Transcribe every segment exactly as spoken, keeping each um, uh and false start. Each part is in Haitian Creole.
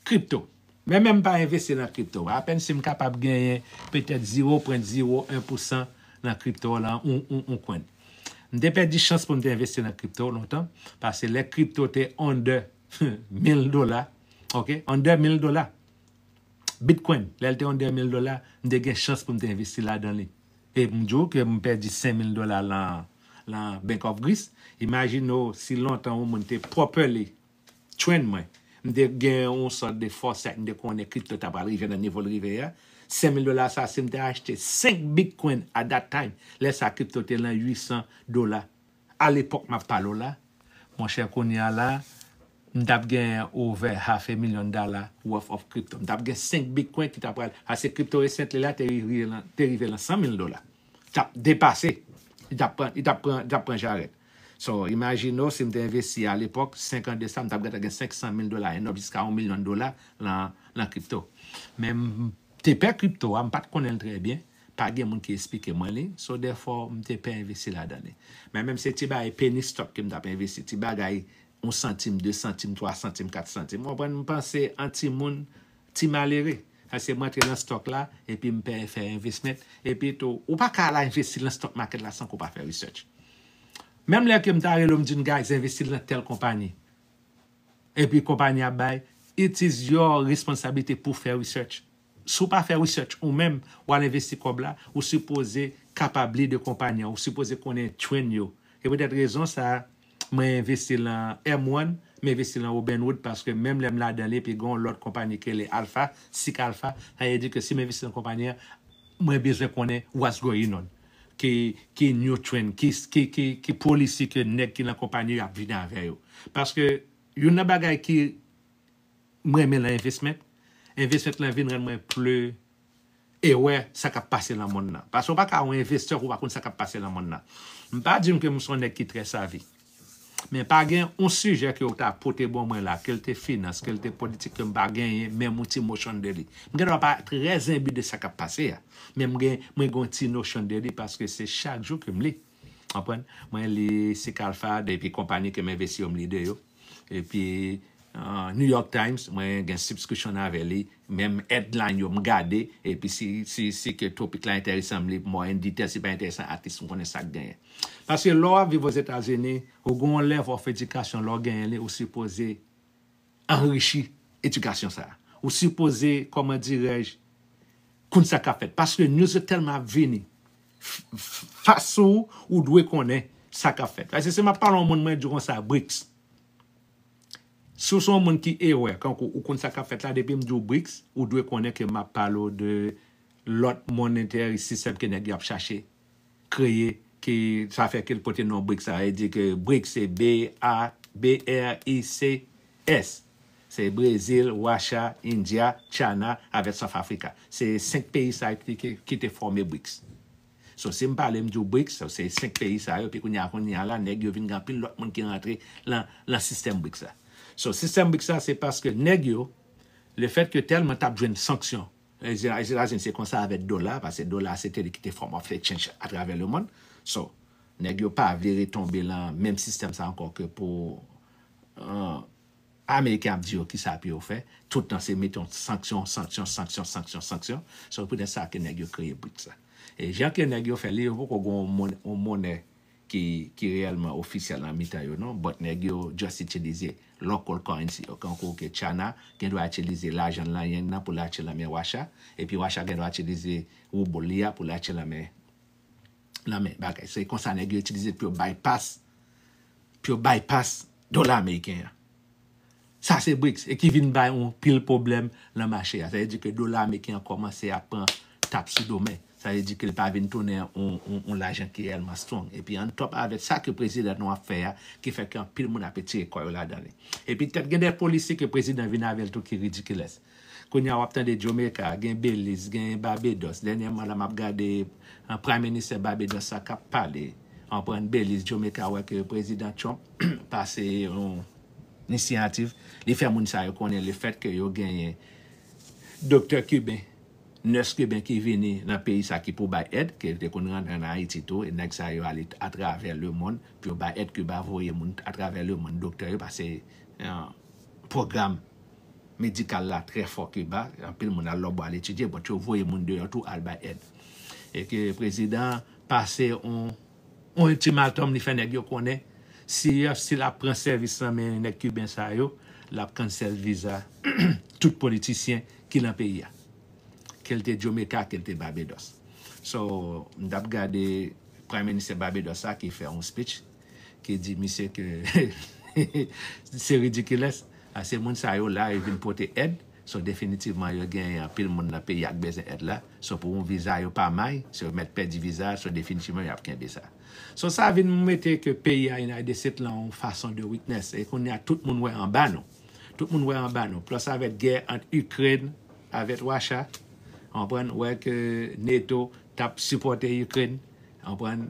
Kripto. Men menm pa envesti nan kripto. Apèn si m kapab genyen petèt zewo pwen zewo en pousan nan kripto lan, yon, yon, yon kwen. M te pèdi chans pou m te envesti nan kripto lontan, paske lè kripto te under mil dola, ok, under mil dola, Bitcoin, lè l te under mil dola, m te gen chans pou m te envesti ladan li. E m di w ke m pèdi senk mil dola lan, lan Bank of Greece. Imajine w si lontan yon moun te properly train mwen. M te gen yon sòt de foresight, m te konnen kripto ta pral rive nan nivo l rive a. Senk mil dola sa, si m te achte senk Bitcoin at that time, lè sa kripto te lan uit san dola. Alepòk m ap pale w la, monchè, kounye a la, m t ap gen over half a million dollar worth of crypto. M t ap gen senk Bitcoin ki t ap pral, paske kripto resentli la te rive lan, te rive lan san mil dola. T ap depase. Li t ap pran, li t ap pran, li t ap pran jarèt. So, imajine w, si m te envesti alepòk, senk an de sa, m t ap gentan gen senk san mil dola, and up jiska yon milyon dola lan, lan kripto. Men m te pè kripto a, m pa t konnen l trè byen. Pa gen moun ki esplike mwen li. So, therefore, m te pè envesti ladan li. Men menm se ti bagay penny stock ke m t ap envesti, ti bagay yon santim, de santim, twa santim, kat santim. Ou konprann? M panse an timoun, ti malere. Paske m antre nan stock la, epi m pè fè investment, epi tou, ou pa ka al envesti nan stock market la san ke w pa fè research. Menm lè ke m ta rele w, m di n, guys, envesti nan tèl konpayi. Epi konpayi a bay, it is your responsibility pou fè research. Si w pa fè research ou menm, w al envesti kòb la, ou sipoze kapab li de konpayi an, ou sipoze konnen trend yo. E poutèt rezon sa a, mwen envesti lan M one, m envesti lan Robinhood, paske menm lè m ladan li, epi gen yon lòt konpayi ki rele Alpha, Seek Alpha, sa vle di ke si m envesti lan konpayi an, mwen bezwen konnen what's going on. Ki, ki new trend, ki, ki, ki, ki policy ke nèg ki lan konpayi yo ap vini avè yo. Paske youn nan bagay ki m renmen lan investment, investment lan vin rann mwen pli aware sa k ap pase lan monn nan. Paske w pa ka yon envestè pou w pa konn sa k ap pase lan monn nan. M pa di m ke m se yon nèg ki trè savi. Men pa gen yon sijè ke w ta pote ban mwen la, ke l te finans, ke l te politik, ke m pa genyen menm yon ti notion de li. M gendwa pa trè enbi de sa k ap pase a. Men m gen, mwen gen yon ti notion de li paske se chak jou ke m li. Konprann? Mwen li Seek Alpha, depi konpayi ke m envesti yo, m li de yo. Epi, uh, New York Times, mwen gen subscription avè li. Menm headline yo, m gade. Epi si, si, si ke topic la enteresan, m li more in detail. Si pa enteresan, at least m konnen sa k genyen. Paske lè w ap viv Ozetazini, ou gen yon level of education, lè w genyen li, ou sipoze anrichi edikasyon sa a. Ou sipoze, kòman dirèj, konn sa k ap fèt. Paske news yo tèlman ap vini f- f- fas ou, ou dwe konnen sa k ap fèt. Paske si m ap pale yon moun, mwen di w konsa, brics. Si w se yon moun ki aware, kankou ou konn sa k ap fèt la, depi m di w brics, ou dwe konnen ke m ap pale w de lòt monetary system ke nèg yo ap chache kreye, ki sa fè ke l pote non brics sa. E di ke brics se B A, B R I C S. Se Brezil, Russia, India, China avèk South Africa. Se senk peyi sa ki, ki, ki te fòme brics. So, si m pale, m di w brics, so, se senk peyi sa yo, epi kounye a, kounye a la, nèg yo vin gen anpil lòt moun ki rantre lan, lan sistèm brics la. So, sistèm brics la, se paske nèg yo, lefèt ke tèlman t ap jwenn sanksyon, Etazini se konsa avèk dola, paske dola se te li ki te form of exchange atravè lemonn. So, nèg yo pa vle retonbe lan menm sistèm sa ankò ke pou, uh, Ameriken ap di yo kisa pou yo fè. Tout tan se mete yon sanksyon, sanksyon, sanksyon, sanksyon, sanksyon. So, poutèt sa ke nèg yo kreye brics la. E jan ke nèg yo fè li, yo poko gen yon mon- yon monè ki, ki reyèlman ofisyèl nan mitan yo, non. But nèg yo just itilize local currency yo. Kankou ke China gen dwa itilize lajan l lan, yen nan, pou l achte lan men Russia. Epi Russia gen dwa itilize rouble li a pou l achte lan men, lan men bagay. Se konsa nèg yo itilize pou yo bypass, pou yo bypass dola ameriken an. Sa se brics, e ki vin bay yon pil pwoblèm lan mache a. Sa vle di ke dola ameriken an kòmanse ap pran tap sou do men. Sa vle di ke l pa vin tounen yon, yon, yon lajan ki reyèlman strong. Epi on top avèk sa ke prezidan nou ap fè a, ki fè ke anpil moun ap etire kò yo ladan li. Epi tèt gen de polisi ke prezidan vin avè l tou ki ridiculous. Kounye a w ap tande Jamaica, gen Belize, gen Barbados. Dènyèman la m ap gade, uh, Prime Minister Barbados sa k ap pale. Anprann Belize, Jamaica, wè ke prezidan Trump pase yon inisyativ. Li fè moun sa yo konnen lefèt ke yo genyen doktè kiben, nurse kiben ki vini nan peyi sa ki pou bay èd, ke te konn rantre an Ayiti tou, e nèg sa yo ale atravè lemonn pou yo bay èd Kiba, voye moun atravè lemonn, doktè yo, paske, uh, pwogram medikal la trè fò Kiba, anpil moun al lòbò al etidye, but yo voye moun deyò tou al bay èd. E ke prezidan an pase yon yon ultimatum, li fè nèg yo konnen si, si l ap pran sèvis nan men nèg kiben sa yo, l ap cancel viza tout politisyen ki nan peyi a. Ke l te Jamaica, ke l te Barbados. So, m t ap gade Prime Minister Barbados sa ki fè yon speech, ki di misye ke se ridiculous. Ase moun sa yo la, yo vin pote èd. So, definitivman, yo genyen anpil moun nan peyi a k bezwen èd la. So, pou yon viza yo pa may, so, yo mèt pèdi viza, so, definitivman, y ap kenbe sa. So, sa vin mete ke peyi a United States lan yon fason de weakness. E kounye a, tout moun wè anba nou. Tout moun wè anba nou. Plis avèk gè ant Ukraine avèk Russia, w konprann, wè ke NATO t ap sipòte Ukraine, w konprann,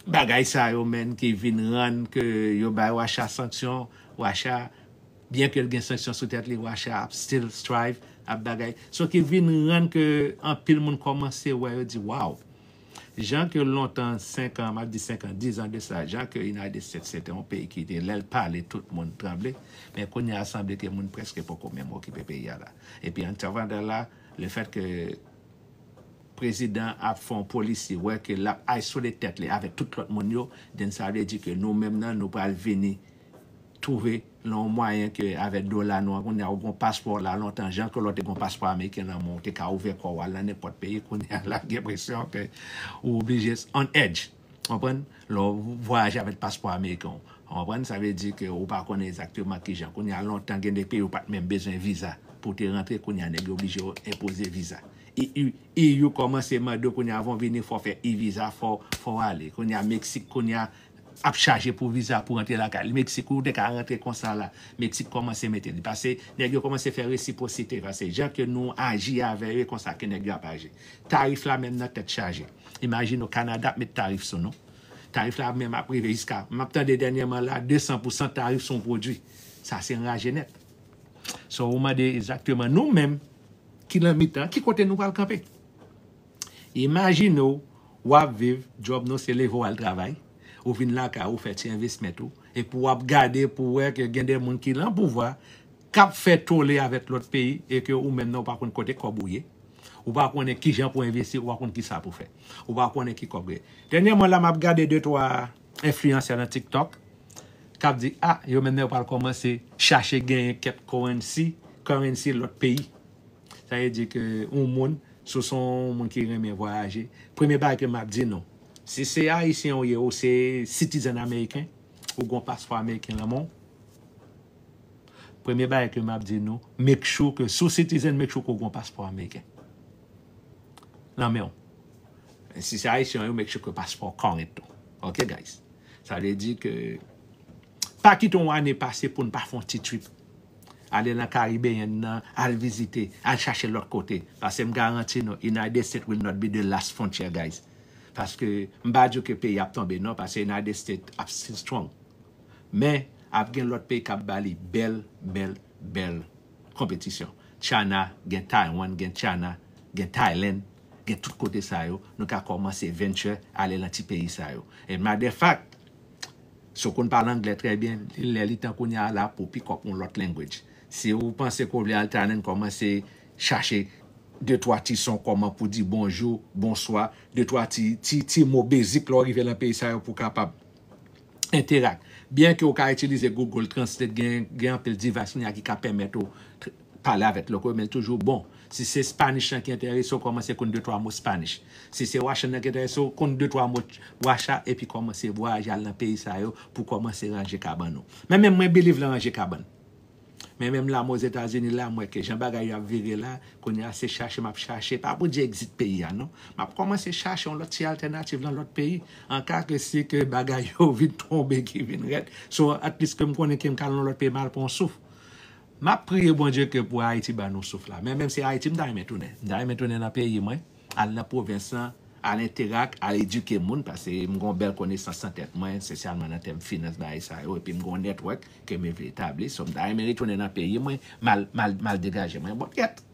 bagay sa yo menm ki vin rann ke yo bay Russia sanksyon, Russia, byen ke l gen sanksyon sou tèt li, Russia ap still strive, ap bagay. So ki vin rann ke anpil moun kòmanse wè yo di, wow. Jan ke lontan, senk an, m ap di senk an, diz an de sa, jan ke United States se te yon peyi ki te, lè l pale, tout moun tranble, men kounye a sanble ke moun prèske poko menm okipe peyi a la. Epi an savann la, le fèt ke prezidan ap fè yon polisi, wè ke l ap isole tèt li avèk tout lòt moun yo, then sa vle di ke nou menm nan, nou pral vini twouve nan yon mwayen ke avèk dola nou an, kounye a ou gon paspò la lontan, jan ke lè w te gon paspò ameriken nan men w, ou te ka ouvè kò w al nan nenpòt peyi, kounye a la gen presyon ke ou oblije on edge. Konprann? Lè w vwayaje avèk paspò ameriken w. Konprann? Sa vle di ke ou pa konnen egzakteman kijan. Kounye a lontan gen de peyi ou pa t menm bezwen viza pou w te rantre, kounye a nèg yo oblije yo enpoze viza. E, e, e yo kòmanse mande w kounye a, avan w vini, fò w fè e-viza, fò, fò w ale. Kounye a Meksik, kounye a ap chaje pou viza pou rantre lakay li. Meksik, ou te ka rantre konsa la. Meksik kòmanse mete li. Pase nèg yo kòmanse fè resipwosite. Pase jan ke nou aji avè yo, e konsa ke nèg yo ap aji. Tarif la menm nan tèt chaje. Imajine w, Kanada ap met tarif sou nou. Tarif la menm ap rive jiska, m ap tande dènyèman la, de san pousan tarif sou yon pwodui. Sa se anraje nèt. So, ou mande egzakteman nou menm ki nan mitan, ki kote nou pral kanpe? Imajine w, w ap viv, djòb nou se leve w al travay, ou vin lakay ou fè ti envestment ou, epi w ap gade pou wè ke gen de moun ki lan pouvwa, k ap fè tole avèk lòt peyi, e ke ou menm nan ou pa konn kote kòb ou ye, ou pa konnen kijan pou envesti, ou pa konn kisa pou fè, ou pa konnen ki kòb gen. Dènyèman la, m ap gade de twa enfliyansè nan TikTok k ap di, a, yo menm nan yo pral kòmanse chache genyen kèk currency, currency lòt peyi. Sa vle di ke yon moun, si w se yon moun ki renmen vwayaje, premye bagay ke m ap di nou, si se ayisyen ou ye, ou se citizen ameriken, ou gon paspò ameriken nan men w, premye bagay ke m ap di nou, make sure ke si w citizen, make sure ke w gon paspò ameriken nan men w. Si se ayisyen ou ye, make sure ke paspò w current tou. Ok, guys? Sa vle di ke pa kite yon ane pase pou n pa fè yon ti trip. Ale nan Karibeyen nan, al vizite, al chache lòt kote. Paske m garanti nou, United States will not be the last frontier, guys. Paske m pa di w ke peyi ap tonbe, non, paske United States ap still strong. Men, ap gen lòt peyi k ap ba li bèl, bèl, bèl konpetisyon. China, gen Taiwan, gen China, gen Thailand, gen tout kote sa yo, nou ka kòmanse venture, ale nan ti peyi sa yo. And matter of fact, si w konn pale anglè trè byen, li lè li tan kounye a la pou w pick up yon lòt language. Si w panse ke w vle al Thailand, kòmanse chache de twa ti son kòman pou di bonjou, bonswa, de twa ti, ti, ti mo basic lè w rive nan peyi sa yo pou w kapab interact. Byen ke w ka itilize Google Translate, gen, gen anpil device kounye a ki ka pèmèt ou tr-, pale avèk lòt yo, men l toujou bon. Si se Spanish lan ki enterese w, kòmanse konn de twa mo Spanish. Si se Russian lan ki enterese w, konn de twa mo Russia, epi kòmanse vwayaje al nan peyi sa yo pou kòmanse ranje kabann ou. Men menm mwen believe nan ranje kabann. Men menm la, mwen Ozetazini la, m wè ke jan bagay yo ap vire la, kounye a se chache m ap chache, pa pou di exit peyi a, non. M ap kòmanse chache yon lòt ti altènativ nan lòt peyi, an ka ke si ke bagay yo vin tonbe, ki vin rèd. So, at least ke m konnen ke m ka al nan lòt peyi, m al pran yon souf. M ap priye Bondye ke pou Ayiti ba nou souf la. Men menm si Ayiti, m ta renmen tounen. M ta renmen tounen nan peyi mwen, al nan pwovens lan, al enterak, al edike moun, paske m gon bèl konesans nan tèt mwen, espesyalman nan tèm finans, bagay sa yo, epi m gon network ke m vle etabli. So, m ta renmen retounen nan peyi mwen, m al, m al, m al degaje mwen. Bon, kèt,